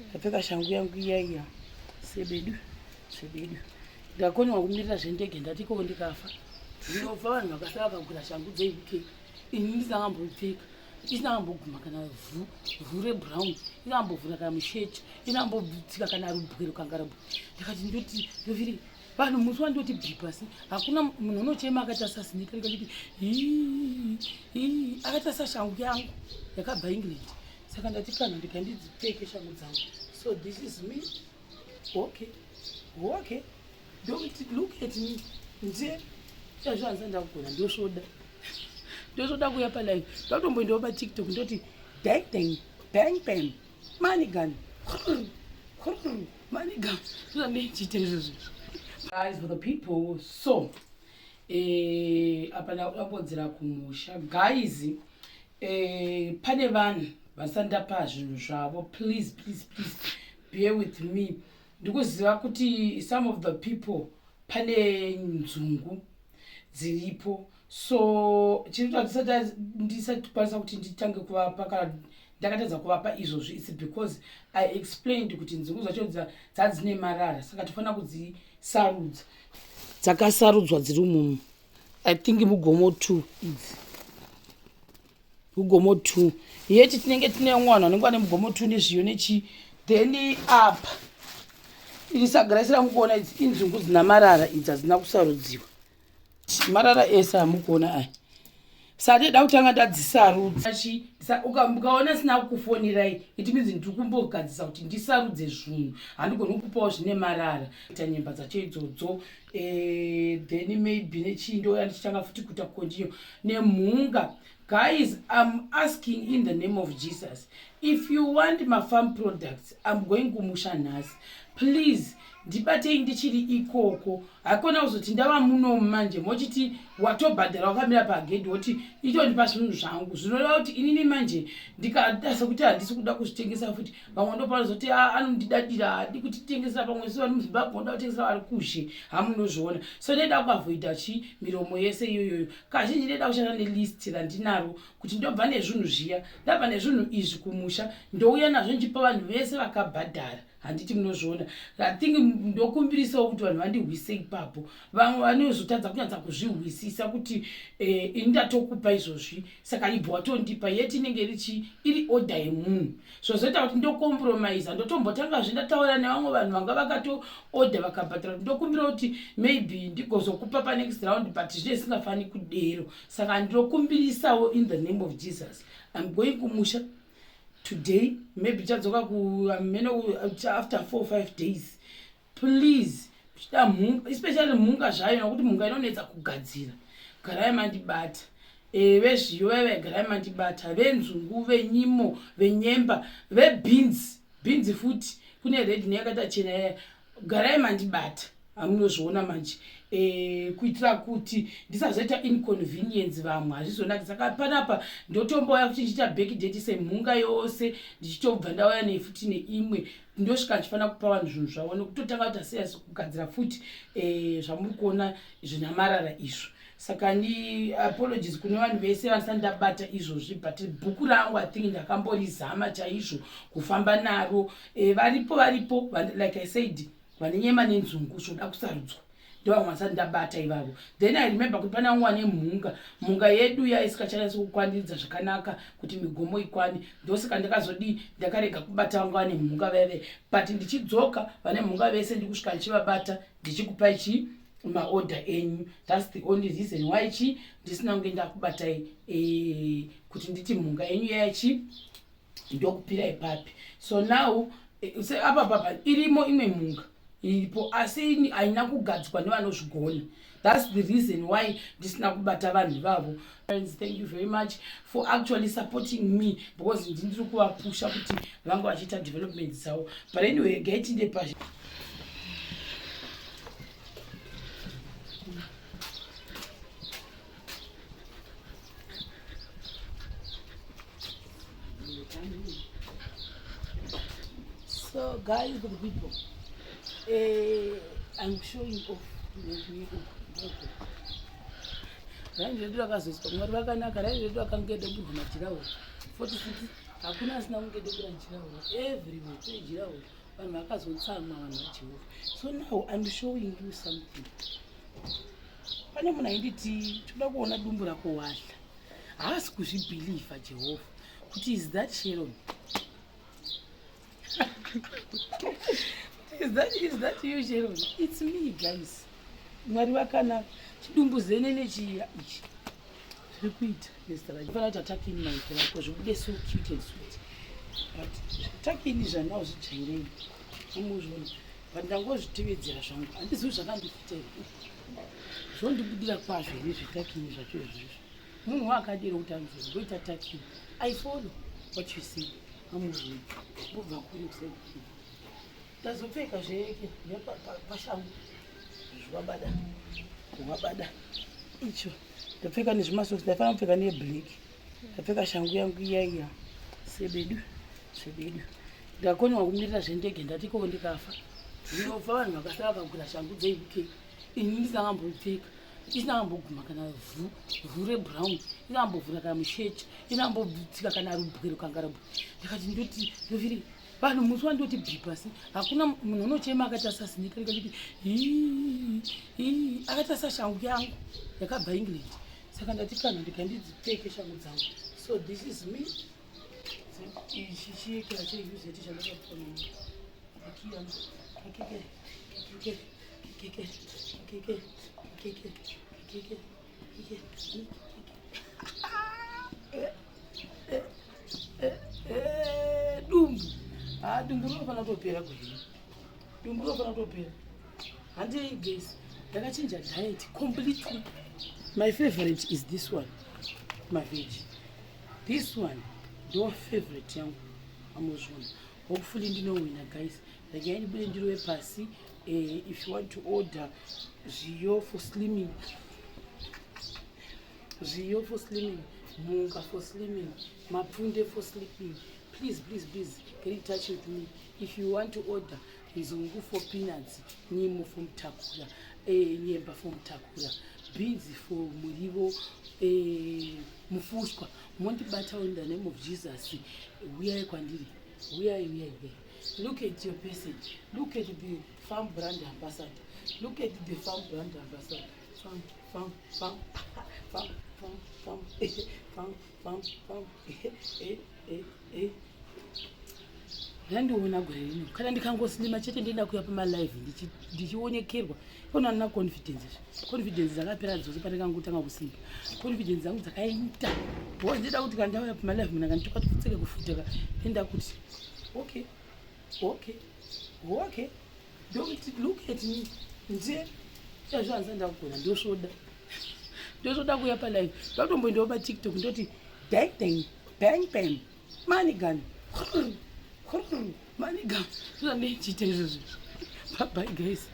Ndapfeka shangu yangu iya iya sebedu sebedu. Ndakoniwa kumirira zvendege ndati ikoko ndikafa. Ndinofa vanhu vakasara vakagura shangu dzeUK. Ini ndisina kamboipfeka. Isina kamboguma kana vhu, vhu rebrown. Isina kambovhura kana musheti. Isina kambotsika kana rubwe rukanga rubwe. Ndakati ndoti ndoviri vanhu musi wandoti bhi pasi hakuna munhu unochema akaita sasinika ndikachiti hii hii akaita sashangu yangu yakabva England. Saka ndati kana ndikandidzipfeke shangu dzangu. So this is me. Okay. Okay. Don't look at me. Nje chazvo handisati ndakugona ndosvoda. Ndosvoda kuuya palive. Ndakutomboendawo paTikTok ndoti dang dang bang bang money gun. Money gun. Ndozvandichiita izvozvo. Guys for the people so eh apa ndakuda kumusha guys eh pane vanhu vasati ndapa zvinhu zvavo please please please bear with me ndikuziva kuti some of the people pane nzungu dziripo so chiri ndisati kwanisa kuti nditange kuvapa kana ndakatadza kuvapa izvozvi its because I explained kuti nzungu dzacho dzadzine marara saka tofanira kudzisarudza dzakasarudzwa dziri umumu I think mugomo 2 idzi mugomo 2 yeti tinenge tine vamwe vanhu vanenge vane mugomo 2 nezviyo nechii then apa iri saga raisi ramukuona idzi inzungu dzina marara idzi hadzina kusarudziwa marara ese amukuona aya sati da kutanga ndadzisarudza ukaona sina kukufonirai it means ndiri kumbogadzisa kuti ndisarudze zvunhu handigoni kukupawo zvine marara ita nyemba dzacho idzodzo eh, then maybe nechii ndouya ndichitanga futi kuita continue nemhunga guys I'm asking in the name of Jesus if you want mafarm products I'm going kumusha nhasi please ndibatei ndichiri ikoko hakona kuzoti ndava muno manje mochiti watobhadhara wakamira pagedhi woti itondipa zvinhu zvangu zvinoreva kuti inini manje ndikada sekuti handisi kuda kuzvitengesa futi vamwe ndopanozoti ah, anondidadira haadi kutitengesera pamwe si vari muzimbabwe vanoda kutengesera vari kuzhe hamunozviona so ndeda kuavoida chi miromo yese iyoyoyo kazhinji ndeda kushanda nelist randinaro kuti ndobva nezvinhu zviya ndabva nezvinhu izvi kumusha ndouya nazvo ndichipa vanhu vese vakabhadhara handiti munozviona I think ndokumbirisawo kuti vanhu vandihwise ipapo vamwe vanozotadza kunyatsa kuzvihwisisa kuti eh, ini ndatokupa izvozvi saka ibva watondipa yeti inenge irichi iri order yemunhu zvozoita kuti ndocompromise ndotombotangazve ndataura nevamwe vanhu vanga vakatoorder vakabhadhara kuti ndokumbira kuti maybe ndigozokupa panext round but zvine zvisingafani kudero saka ndinokumbirisawo in the name of Jesus I'm going kumusha today maybe chadzoka kumeno after 4 5 days please uchida mhunga especially mhunga zvayo nokuti mhunga inonetsa kugadzira garai mandibata e, vezviyo vaiva garai mandibata venzungu venyimo venyemba vebeans beans futi kune red neyakaita chena yaya garai mandibata amunozviona manje e, kuitira kuti ndisazoita inconvenience vamwe hazvizonaki saka panapa ndotombouya kuti ndichiita back date semhunga yose ndichitobva ndauya nefuti neimwe ndosvika ndichifanira kupa vanhu zvinhu zvavo nekutotanga kuti asiyasi kugadzira futi e, zvamuri kuona zvinamarara izvo saka ni apologies kune vanhu vese vandisati ndabata izvozvi but bhuku rangu I think ndakamborizama chaizvo kufamba naro e, varipo varipo like I said vane nyema nenzungu zvoda kusarudzwa ndovamwe vasati ndabata ivavo then I remember kuti pane vamwe vane mhunga mhunga yedu yaisikachanatsi kukwaniridza zvakanaka kuti migomo ikwane ndosaka ndakazodii ndakarega kubata vanga vane mhunga vaive but ndichidzoka vane mhunga vese ndikusvika ndichivabata ndichikupai chii maorder enyu that's the only reason why chi ndisina kunge ndakubatai e, kuti nditi mhunga yenyu yachi ndokupirai papi so now eh, se apa papa irimo imwe mhunga iripo asi haina kugadzikwa nevanozvigona that's the reason why ndisina kubata vanhu ivavo thank you very much for actually supporting me because ndindiri kuvapusha kuti vanga vachiita development dzavo but anyway gaitinde pasha So guys, the people, I'm showing off. Raini redu rakazoiswa mwari vakanaka raini redu rakangedemburwa majirawo 46 Hakuna asina kunge dokura jirauro. Everywhere kune jirauro. Vanhu vakazotsamwa vanhu vaJehovha. So now I'm showing you something. Pane munhu ainditi toda kuona dumbu rako wadla. Haasi kuzvibhilivha Jehovha kuti is that Sharon? Is that you Sharon? It's me guys. Mwari vakanaka. Chidumbu zenene chiya ichi. Zviri kuita nezita racho. Fana kuti atakini maikira ko zvibude so cute and sweet. But takini zvanawo zvijairei. Amuzviona. But ndangozvitevedzera zvangu. Handizivi zvakandifita here. Zvondibudira kwazvo here zvetakini zvacho izvozvo. Munhu waakadero kuti anzi ndoita takini. I follow what you see. Amuzviona. Mbobva kuri kuside. Ndazopfeka zveke pashangu zvabada wabada icho ndapfeka nezvimasokisi ndaifanira kupfeka neblack ndapfeka shangu yangu iya iya sebedu sebedu ndakoniwa kumirira zvendege ndati ikoko ndikafa ndinofa vanhu vakasara vakagura shangu dzeuk ini ndisangambopfeka isina kamboguma kana vhu vhu rebrown isina kambovhura kana musheche isina kambotsika kana rubwe rukanga rubwe ndakati ndoti ndoviri vanhu musi wandoti bhi pasi hakuna munhu unochema akaita sasinika ndikati hii akaita sashangu yangu yakabva England saka ndati kana ndikandidzipfeke shangu dzangu so this is me ichi chiyekera cheuzeti chandakapona kekeke kekeke kekeke kekeke kekeke kekeke kekeke Dumbu ah, dumbu rinofanira kutopera kuhina dumbu rinofanira kutopera handei guys ndakachinja diet completely my favorite is this one maveg this one ndo favorite yangu amuzviona hopefully ndinowina guys regai ndibude ndirove pasi eh, if you want to order zviyo for slimming zviyo for slimming mhunga for slimming mapfunde for sleeping please please please get in touch with me if you want to order nzungu for peanuts nyimo for mutakura eh, nyemba for mutakura beans for murivo eh, mufushwa mondibatawo in the name of Jesus huyai kwandiri huyai huyai huyai look at your person look at the farm brand ambassador look at the farm brand ambassador farm farm farm farm farm farm farm farm farm eh eh eh ndandiona gore rino kana ndikangosilima chete ndienda kuya pamalive ndichionekerwa ikona andina confidence confidence dzakapera dzose pandikangotanga kusimba confidence dzangu dzakaita because ndida kuti kandauya pamalive munhu akandituka tikutseke kufuteka ndenda kuti okay okay okay ndokuti look at me ndiye izvazvo handisati ndakugona ndosvoda ndosvoda kuuya palive ndakutomboendawo patiktok ndoti dang dang bang bang money gun money gun zvozvandichiita izvozvo bye bye guys.